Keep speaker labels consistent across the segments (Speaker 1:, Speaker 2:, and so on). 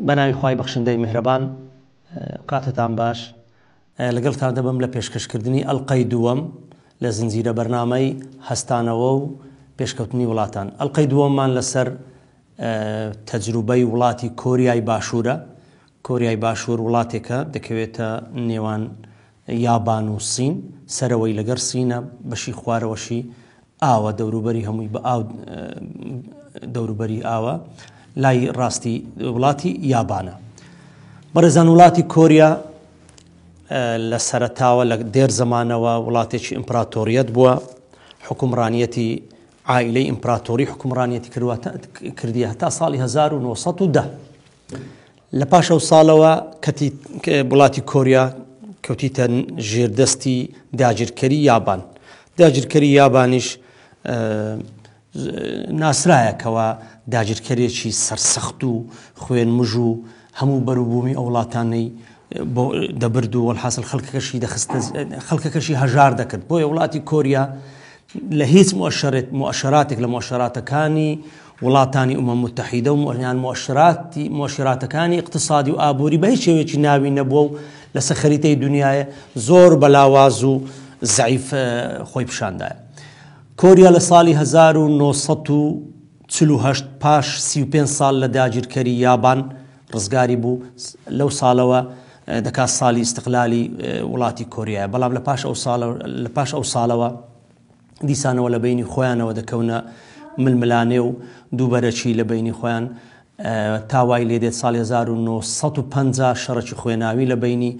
Speaker 1: بەناوی خوای بەخشندەی میهرەبان کاتتان باش لەگەڵتان دەبم لە پێشکەشکردنی ئەڵقەی دووەم لە زنجیرە بەرنامەی هەستانەوە و پێشکەوتنی وڵاتان. ئەڵقەی دووەممان لەسەر تەجروبەی وڵاتی کۆریای باشوورە. کۆریای باشوور وڵاتێکە دەکەوێتە نێوان یابان و سین، سەرەوەی لەگەر سینە، بەشی خوارەوەشی ئاوە، دەوروبەری هەمووی بە ئاو دەوروبەری ئاوە، لای ڕاستی وڵاتی یابانە. بەڕێزان وڵاتی کۆریا لە سەرەتاوە لە دێر زەمانەوە وڵاتێکی ئیمپراتۆریەت بووە، حوکمڕانیەتی عائیلەی ئیمپراتۆری حوکمڕانیەتی کردیە هەتا ساڵی 1910. لە پاش ئەو ساڵەوە کەتی وڵاتی کۆریا کەوتیتە ژێردەستی داگیرکەری یابان. داگیرکەری یابانیش ناسرایە کەوا داگیرکەرێکی سەرسەخت و خوێنمژ و هەموو بەروبوومی ئەو وڵاتانەی بۆ دەبرد و وەلحاسڵ خەڵکەکەشی دەخستە خەڵکەکەشی هەژار دەکرد. بۆیە وڵاتی کۆریا لە هیچ مؤشرێت مؤشراتێک لە مؤشراتەکانی وڵاتانی ئومەم موتەحیدە و یان مؤشراتی مؤشراتەکانی اقتصادی و ئابووری بە هیچ شێوەیەکی ناوی نەبووە و لەسەر خەریتەی دنیاە زۆر بە لاواز و زەعیف خۆی پیشاندایە. کۆریا لە ساڵی 1948 پاش 35 ساڵ لە داگیرکەری یابان ڕزگاری بوو، لەو ساڵەوە دەکات ساڵی ئیستقلالی وڵاتی کۆریایە، بەڵام لە پاش ئەو ساڵە لە پاش ئەو ساڵەوە دیسانەوە لە بەینی خۆیانەوە دەکەونە ململانێ و دووبەرەکی لە بەینی خۆیان تا وای لێ دێت ساڵی 1950 شەڕێکی خوێناوی لە بەینی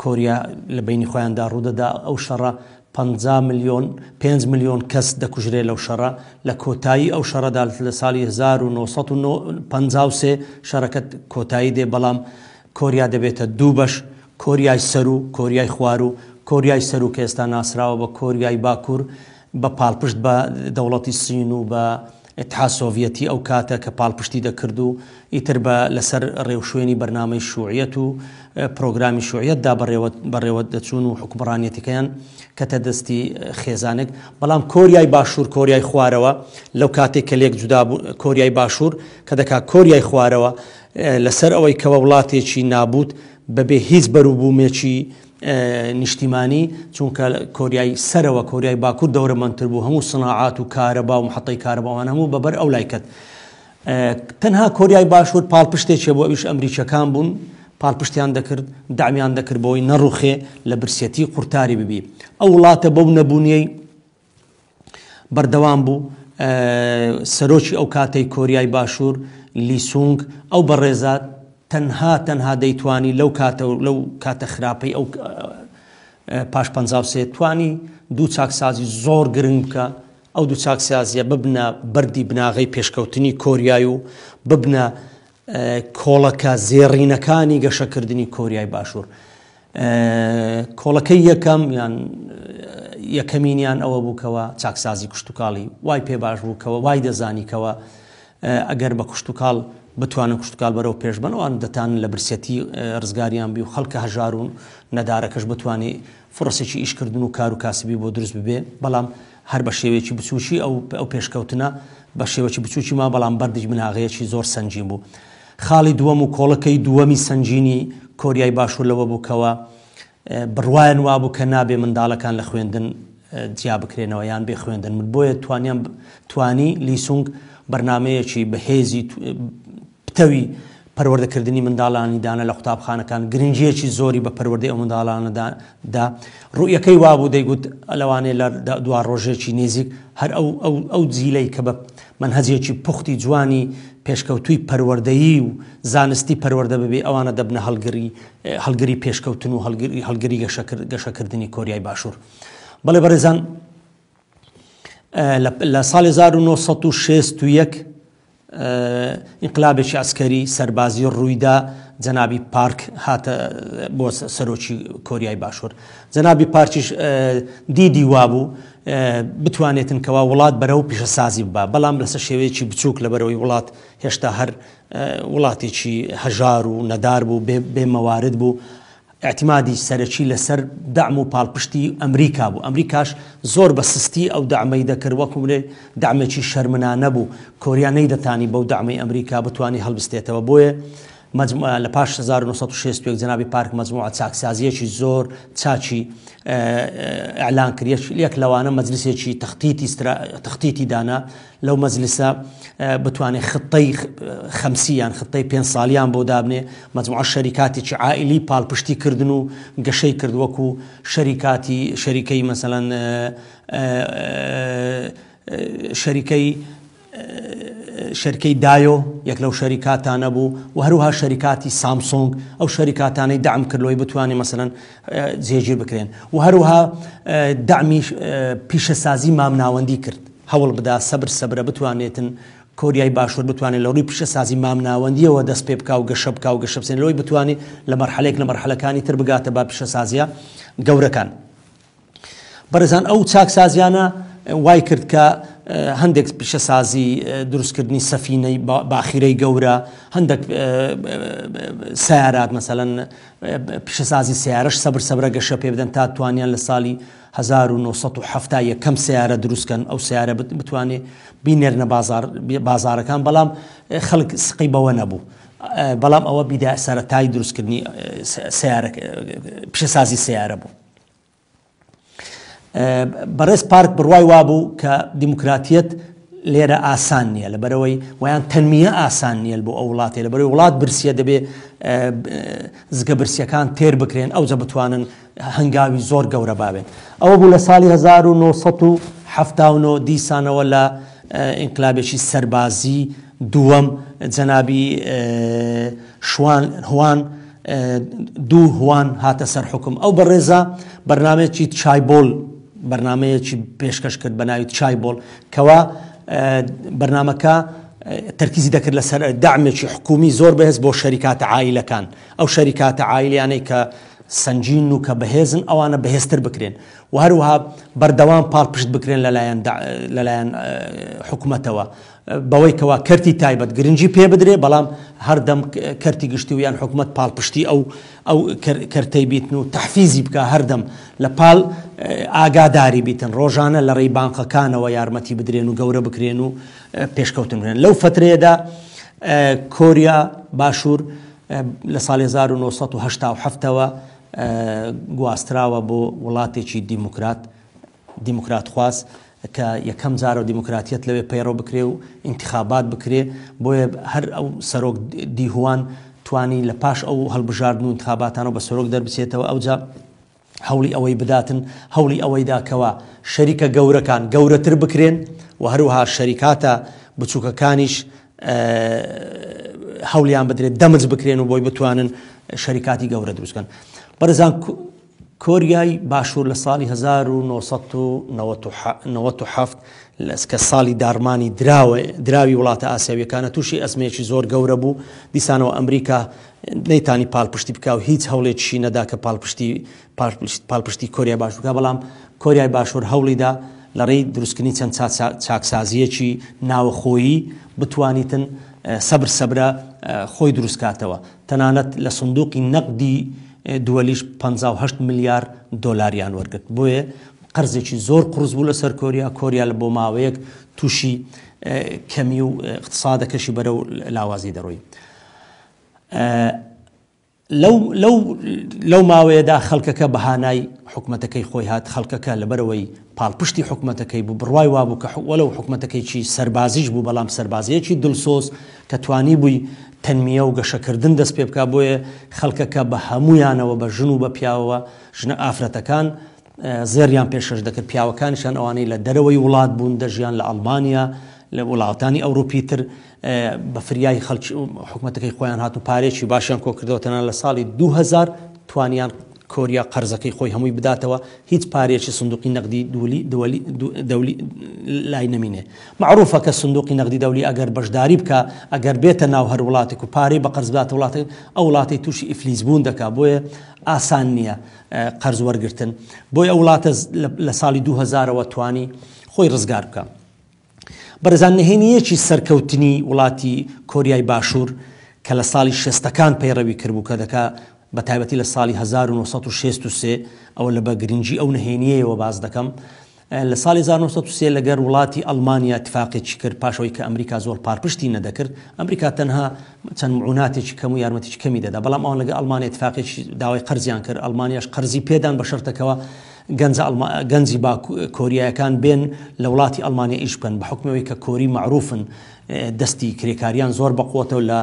Speaker 1: کۆریا لە بەینی خۆیاندا ڕوودەدا، ئەو شەڕە 50 ملیۆن 5 ملیۆن کەس دەکوژرێ لەو شەڕە، لە کۆتایی ئەو شەڕەدا لە ساڵی 1953 شەڕەکە کۆتایی دێ، بەڵام کۆریا دەبێتە دوو بەش، کۆریای سەروو، کۆریای خواروو، کۆریای سەروو کە ئێستا ناسراوە بە کۆریای باکوور بە پاڵپشت بە دەوڵەتی سین و بە ئیتحاد سۆڤیەتی ئەو کاتە کە پاڵپشتی دەکرد و ئیتر بە لەسەر ڕێوشوێنی بەرنامەی شوعیەت و پرۆگرامی شوعیەتدا بەڕێوە بەڕێوە دەچوون و حوکمڕانیەتەکەیان کەتە دەستی خێزانێک بەڵام کۆریای باشوور کۆریای خوارەوە لەو کاتێک کە لێک جودا بوو کۆریای باشوور کە دەکا کۆریای خوارەوە لەسەر ئەوەی کەوە وڵاتێکی نابوت بەبێ هیچ بەروبوومێکی نیشتیمانی، چونکە کۆریای سەرەوە، کۆریای باکوور دەورەمەندتر بوو، هەموو سناعات و کارەبا و محەتەی کارەبا ئەوان هەموو بەبەر ئەو لای کەت. تەنها کۆریای باشوور پاڵپشتێکی بوو ئەویش ئەمریکیەکان بوون، پاڵپشتیان دەکرد، دەعمیان دەکرد بۆی نەڕوخێ لە برسێتی قورتاری ببی. ئەو وڵاتە بەو نەبوونیەی بەردەوام بوو، سەرۆکی ئەو کاتەی کۆریای باشوور لی سونگ ئەو بەڕێزە تەنها تەنها دەیتوانی لەو کاتە و لەو کاتە خراپەی ئەو پاش 53 توانی دوو چاکسازی زۆر گرنگ بکە ئەو دوو چاکسازیە ببنە بەردی بناغەی پێشکەوتنی کۆریای و ببنە کۆڵەکە زێڕینەکانی گەشەکردنی کۆریای باشوور. کۆڵەکەی یەکەم یان یەکەمینیان ئەوە بوو کەەوە چاکسازی کشتتوکاڵی وای پێ باش بوو کەەوە وای دەزانی کەەوە ئەگەر بە کشتتوکاڵ بتوانن کشتتوکال بەرەو پێش بن ئەوان دەتان لە برسەتی ڕزگاریان بی و خەڵکە هەژار و نەدارەکەش بتوانێت فرسێکی ئیشکردن و کار و کاسبی بۆ دروست ببێ بەڵام هەر بە شێوەیەکی بچووکی ئەو ئەو پێشکەوتنە بە شێوەکی بچووکی ما بەڵام بەردیش بناغەیەکی زۆر سەنگین بوو. خاڵی دووەم و کۆڵەکەی دووەمی سەنگینی کۆریای باشوور لەوە بوو کەوا بڕوایان وابوو کە نابێ منداڵەکان لە خوێندن جیا بکرێنەوە یان بێ خوێندن من بۆیە توانیان توانی لیسونگ بەرنامەیەکی بەهێزی پتەوی پەروەردەکردنی منداڵانی دانا لە قوتابخانەکان گرنگییەکی زۆری بە پەروەردەی ئەو منداڵانە دا. ڕوئیەکەی وابوو دەیگوت لەوانەیە لە دوا ڕۆژێکی نێزیک هەر ئەو ئەو ئەو جیلەی کە بە مەنهەجێکی پوختی جوانی پێشکەوتووی پەروەردەیی و زانستی پەروەردە ببێ ئەوانە دەبنە هەڵگری هەڵگری پێشکەوتن و هەڵگری هەڵگری گەشەکردنی کۆریای باشوور. بەڵێ بەڕێزان لە ساڵی 1961 ئینقلابێکی عەسکەری سەربازی ڕوویدا، جەنابی پارک هاتە بۆ سەرۆکی کۆریای باشوور. جەنابی پارکیش دیدی وابوو بتوانێتن کەوا وڵات بەرەو پیشەسازی ببا، بەڵام لەسەر شێوەیەکی بچووک لەبەرەوەی وڵات هێشتا هەر وڵاتێکی هەژار و نەدار بوو، بێ مەوارد بوو. ئیعتیمادی سەرەکی لەسەر دەعم و پاڵپشتی ئەمریکا بوو، ئەمریکاش زۆر بە سستی ئەو دەعمەی دەکرد، وەکو بڵێی دەعمێکی شەرمنانە بوو، کۆریا نەیدەتانی بەو دەعمەی ئەمریکا بتوانی هەڵبستێتەوە، بۆیە مەجموعە لە پاش 1961 جەنابی پارک مەجموعە چاکسازیەکی زۆر چاکی ئیعلان کرد، یەک لەوانە مەجلسێکی تەختیتی تەختیتی دانا، لەو مەجلسە بتوانێ خطەی خەمسی یان خطەی پێنج ساڵیان بۆ دابنێ، مەجموعە شەریکاتێکی عائیلی پاڵپشتی کردن و گەشەی کرد وەکو شەریکاتی شەریکەی مەسەلەن شەریکەی شەرکەی دایۆ یەک لەو شەریکاتانە بوو و هەروها شەریکاتی سامسۆنگ ئەو شەریکاتانەی دەعم کرد لەوەی بتوانێت مەسەلەن جێگیر بکرێن و هەروها دەعمی پیشەسازی مامناوەندی کرد هەوڵ بدا سەبر سەبرە بتوانێتن کۆریای باشوور بتوانێت لە ڕووی پیشەسازی مامناوەندیەوە دەست پێ بکا و گەشە بکا و گەشە بسێنێ لەوەی بتوانێت لە مەرحەلێک لە مەرحەلەکانی تر بگاتە بە پیشەسازیە گەورەکان. بەڕێزان ئەو چاکسازیانە وای کرد کە هەندێک پیشەسازی دروستکردنی سەفینەی باخیرەی گەورە هەندێک سیارات مەسەلەن پیشەسازی سیارەش سەبر سەبرە گەشە پێ بدەن تا توانیان لە ساڵی 1970 یەکەم سیارە دروستکەن ئەو سیارە بتوانێ بینێرنە بازار بازارەکان بەڵام خەڵک سقی بەوە نەبوو بەڵام ئەوە بیدا سەرەتای دروستکردنی سیارە پیشەسازی سیارە بوو. بەڕێز پارک بڕوای وابوو کە دیموکراتیەت لێرە ئاسان نییە لەبەرەوەی ویان تەنمیە ئاسان نییە بۆ ئەو وڵاتێ لەبەرەوەی وڵات برسیە دەبێ زگە برسیەکان تێر بکرێن ئەوجە بتوانن هەنگاوی زۆر گەورە باوێن ئەوە بوو لە ساڵی 1979 دیسانەوە لە ئینقلابێکی سەربازی دووەم جەنابی شوان هوان دوو هوان هاتە سەر حوکم. ئەو بەڕێزە بەرنامەیەکی چایبۆل بەرنامەیەکی پێشکەش کرد بە ناوی چایبۆل کەوا بەرنامەکە تەرکیزی دەکرد لەسەر دەعمێکی حکومی زۆر بەهێز بۆ شەریکاتە عایلەکان ئەو شەریکاتە عایلیانەی کە سەنگین و کە بەهێزن ئەوانە بەهێزتر بکرێن و هەروەها بەردەوام پاڵپشت بکرێن لەلایەن لەلایەن حکومەتەوە بەوەی کەوا کەرتی تایبەت گرنگی پێ بدرێ بەڵام هەردەم کەرتی گشتی و یان حکومەت پاڵپشتی ئەو ئەو کەرتەی بیتن و تەحفیزی بکا هەردەم لە پاڵ ئاگاداری بیتن ڕۆژانە لە ڕێی بانقەکانەوە یارمەتی بدرێن و گەورە بکرێن و پێشکەوتن بکرێن لەو فترەیەدا کۆریا باشوور لە ساڵی 1970ەوە گواستراوە بۆ وڵاتێکی دیموکرات دیموکراتخواز کە یەکەم جارە دیموکراتیەت لەوێ پەیڕەو بکرێ و ئینتخابات بکرێ، بۆیە هەر ئەو سەرۆک دیهوان توانی لە پاش ئەو هەڵبژاردن و ئینتخاباتانەوە بە سەرۆک دەربچێتەوە ئەوجا هەوڵی ئەوەی بداتن هەوڵی ئەوەی دا کەوا شەریکە گەورەکان گەورەتر بکرێن و هەروەها شەریکاتە بچووکەکانیش هەوڵیان بدرێت دەمج بکرێن و بۆی بتوانن شەریکاتی گەورە دروست بکەن. بەڕێزان کۆریای باشوور لە ساڵی 1997 کە ساڵی داڕمانی دراوی وڵاتە ئاسیاویەکانە تووشی ئەزمەیەکی زۆر گەورە بوو، دیسانەوە ئەمریکا نەیتانی پاڵپشتی بکا و هیچ هەوڵێکیشی نەدا کە پاڵپشتی پاڵپشتی کۆریای باشوور بکا، بەڵام کۆریای باشوور هەوڵیدا لە ڕێی دروستکردنی چەند چاکسازییەکی ناوەخۆیی بتوانیتن سەبر سەبرە خۆی دروستکاتەوە، تەنانەت لە سندوقی نەقدی دوەلیش 58 ملیار دۆلاریان وەرگرت بۆیە قەرزێکی زۆر قورس بوو لەسەر کۆریا کۆریا لە بۆ ماوەیەک تووشی کەمی و اقتصادەکەشی بەرەو لاوازی دەڕۆی لەو لەو لەو ماوەیەدا خەڵکەکە بە هانای حکومەتەکەی خۆی هات خەڵکەکە لەبەرەوەی پاڵپشتی حکومەتەکەی بوو بڕوای وابوو کە وەلەو حکومەتەکەیی سەربازیش بوو بەڵام سەربازیەکی دڵسۆز کە توانیبووی تەنمیە و گەشەکردن دەست پێ بکا بۆیە خەڵکەکە بە هەموویانەوە بە ژن و بە پیاوەوە ژنە ئافرەتەکان زێڕیان پێشکەش دەکرد پیاوەکانیشیان ئەوانەی لە دەرەوەی وڵات بوون دەژیان لە ئەڵمانیا لە وڵاتانی ئەوروپی تر بە فریای خەڵکی حکومەتەکەی خۆیان هات و پارێکی باشیان کۆکردەوە تەنانەت لە ساڵی 2000 توانیان کۆریا قەرزەکەی خۆی هەمووی بداتەوە هیچ پارەیەکی سندوقی نەقدی دولی دولی دەولی لای نەمینێ مەعروفە کە سندوقی نەقدی دەولی ئەگەر بەشداری بکا ئەگەر بێتە ناو هەر وڵاتێک و پارەی بە قەرز بداتە وڵاتێک ئەو وڵاتەی تووشی ئیفلیس بوون دەکا بۆیە ئاسان نییە قەرز وەرگرتن بۆیە ئەو وڵاتە لە ساڵی 2000ەوە توانی خۆی ڕزگار بکا. بەڕێزان نهێنییەکی سەرکەوتنی وڵاتی کۆریای باشوور کە لە ساڵی شێستەکان پەیڕەوی کردبوو کە دەکا بە تایبەتی لە ساڵی 1963 ئەوە لە بە گرنگی ئەو نهێنییەوە باس دەکەم. لە ساڵی 1903 لەگەر وڵاتی ئەڵمانیا اتفاقێکی کرد پاشەوەی کە ئەمریکا زۆر پارپشتی نەدەکرد ئەمریکا تەنها چەند معوناتێکی کەم و یارمەتیی کەمی دەدا بەڵام ئەوان لەگە ئەڵمانیا اتفاقێکی داوای قەرزیان کرد ئەڵمانیاش قەرزی پێدان بە شەرتەکەوە گەنجە ئەڵما گەنجی باکو کۆریایەکان بێن لە وڵاتی ئەڵمانیا ئیش بکەن بە حوکمی ئەوەی کە کۆری مەعروفن دەستی کرێکاریان زۆر بەقوەتە و لە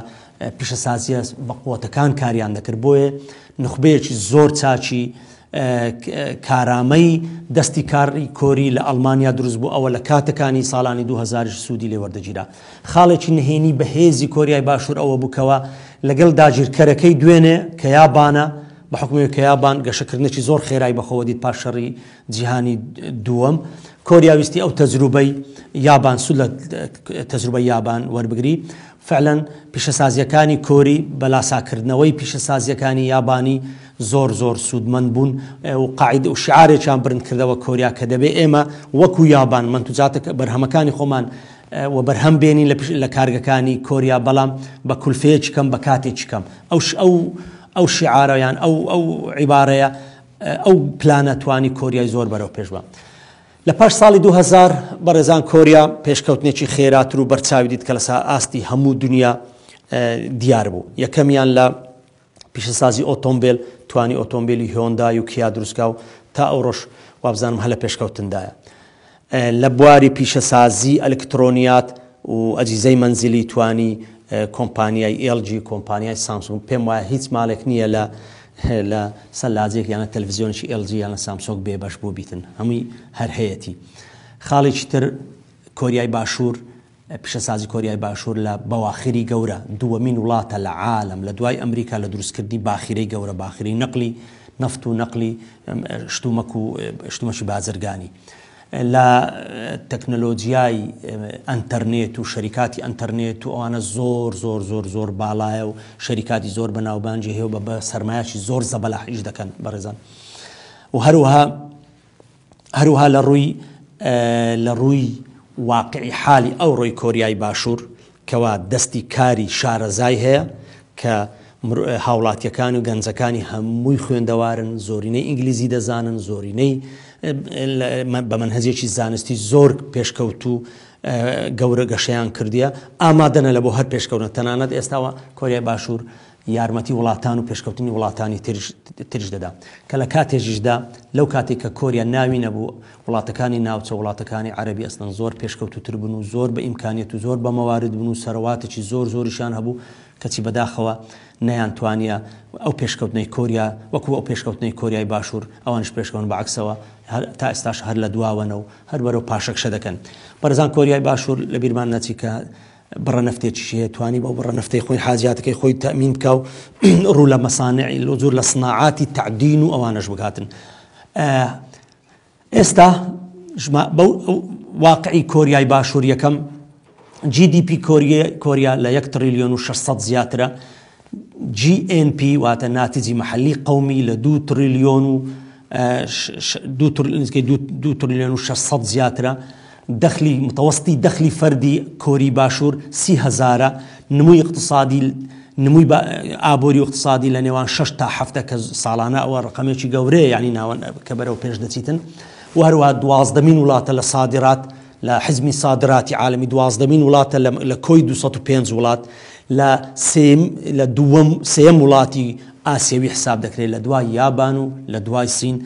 Speaker 1: پیشەسازیە بەقوەتەکان کاریان دەکرد بۆیە نوخبەیەکی زۆر چاکی کارامەی دەستی کاری کۆری لە ئەڵمانیا دروست بوو ئەوە لە کاتەکانی ساڵانی 2000 سوودی لێ وەردەگیرا خاڵێکی نهێنی بەهێزی کۆریای باشوور ئەوە بوو کەوا لەگەڵ داگیرکەرەکەی دوێنێ کە یابانە بە حوکمی کە یابان گەشەکردنێکی زۆر خێرای بەخۆوە دیت پاش شەڕی جیهانی دووەم، کۆریا ویستی ئەو تەجروبەی یابان سوود لە تەجروبەی یابان وەربگری، فعلەن پیشەسازییەکانی کۆری بە لاساکردنەوەی پیشەسازییەکانی یابانی زۆر زۆر سوودمەند بوون و قاعیدە و شیعارێکیان برند کردەوە کۆریا کە دەبێ ئێمە وەکو یابان مەنتوجاتە بەرهەمەکانی خۆمان و بەرهەم بێنین لە کارگەکانی کۆریا بەڵام بە کولفەیەکی کەم بە کاتێکی کەم ئەو ئەو ئەو شیعارە یان ئەو ئەو عیبارەیە ئەو پلانە توانی کۆریای زۆر بەرەو پێش بە لە پاش ساڵی 2000 بەڕێزان کۆریا پێشکەوتنێکی خێراتر و بەرچاوی دیت کە لەسا ئاستی هەموو دنیا دیار بوو یەکەمیان لە پیشەسازی ئۆتۆمبێل توانی ئۆتۆمبیلی هۆندای و کیا دروستکا و تا ئەوڕۆش وابزانم هەلە پێشکەوتندایە لە بواری پیشەسازی ئەلکترۆنیات و ئەجیزەی مەنزیلی توانی کۆمپانیای ئێڵ جی کۆمپانیای سامسونگ پێم وایە هیچ ماڵێک نییە لە لە سەلاجێک یانە تەلەڤزیۆنێکی ئێڵ جی یانە سامسۆنگ بێبەش بوو بیتن هەمووی هەر هەیەتی خاڵێکی تر کۆریای باشوور پیشەسازی کۆریای باشوور لە بەواخری گەورە دووەمین وڵاتە لە عالەم لە دوای ئەمریکا لە دروستکردنی باخیرەی گەورە باخیرەی نەقلی نەفت و نەقلی شتومەک و شتومەکی بازرگانی لە تەکنەلۆجیای ئەنتەرنێت و شەریکاتی ئەنتەرنێت و ئەوانە زۆر زۆر زۆر زۆر باڵایە و شەریکاتی زۆر بەناوبانگی هەیە و بە سەرمایەکی زۆر زەبەلاح ئیش دەکەن بەڕێزان و هەروەها هەروەها لە ڕووی لە ڕووی واقعی حالی ئەوڕۆی کۆریای باشوور کەوا دەستی کاری شارەزای هەیە کە هاوڵاتیەکان و گەنجەکانی هەمووی خوێندەوارن زۆرینەی ئینگلیزی دەزانن زۆرینەی بە مەنهەجێکی زانستی زۆر پێشکەوتوو گەورە گەشەیان کردیە ئامادەنە لە بۆ هەر پێشکەوتن تەنانەت ئێستاوە کۆریای باشوور یارمەتی وڵاتان و پێشکەوتنی وڵاتانی تریش دەدا کە لە کاتێکیشدا لەو کاتێک کە کۆریا ناوی نەبوو وڵاتەکانی ناوچە وڵاتەکانی عەرەبی ئەسڵەن زۆر پێشکەوتووتر بوون و زۆر بە ئیمکانیەت و زۆر بە مەوارد بوون و سەرەواتێکی زۆر زۆریشیان هەبوو کەچی بەداخەوە نەیانتوانیە ئەو پێشکەوتنەی کۆریا وەکو ئەو پێشکەوتنەی کۆریای باشوور ئەوانیش پێشکەون بە عەکسەوە هەر تا ئێستاش هەر لە دواوەنە و هەر بەرەو پاشەکشە دەکەن بەڕێزان کۆریای باشوور لەبیرمان نەچی کە بڕە نەفتێکیشی هەیە توانی بەو بڕە نەفتەی خۆی حاجیاتەکەی خۆی تەئمین بکا و ڕوو لە مەسانعی زۆر لە سناعاتی تەعدین و ئەوانەش بکاتن ئێستا بەو واقعی کۆریای باشوور یەکەم GDP کۆریا لە 1 تریلیۆن و 600 زیاترە GNP واتە ناتجی محلی قومی لە 2 تریلیۆن و نزیکەی 2 تریلیۆن و 600 زیاترە دەخلی متەوەستی دەخلی فەردی کۆری باشوور 30 هەزارە نموی اقتصادی نموی ئابووری و اقتصادی لە نێوان 6 تا هەفتە کە ساڵانە ئەوە ڕقەمێکی گەورەیە یعنی ناوەند کە بەرەو پێش دەچیتن و هەروەها دوازدەمین وڵاتە لە سادرات لە حجمی سادراتی عالەمی دوازدەمین وڵاتە لە کۆی 205 وڵات لە سێم لە دووەم سێیەم وڵاتی ئاسیەوی حساب دەکرێت لە دوای یابان و لە دوای سین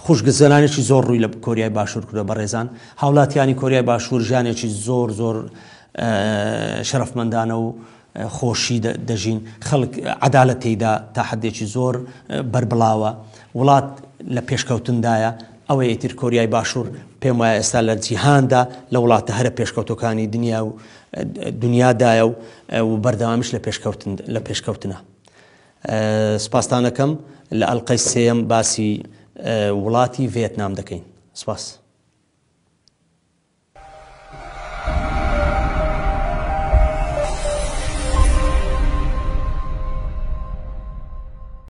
Speaker 1: خوشگزەرانێکی زۆر ڕووی لە کۆریای باشوور کردوە بەڕێزان هاوڵاتیانی کۆریای باشوور ژیانێکی زۆر زۆر شەرەفمەندانە و خۆشی دەژین خەڵک عەدالەت تێیدا تا حدێکی زۆر بەربڵاوە وڵات لە پێشکەوتندایە ئەوەی ئیتر کۆریای باشوور پێم وایە ئێستا لە جیهاندا لە وڵاتە هەرە پێشکەوتەکانی دنیا و دنیادایە و و بەردەوامیش لە پێشکەوتن لە پێشکەوتنە سپاستانەکەم لە ئەلقەی سێیەم باسی وڵاتی ڤێتنام دەکەین سپاس.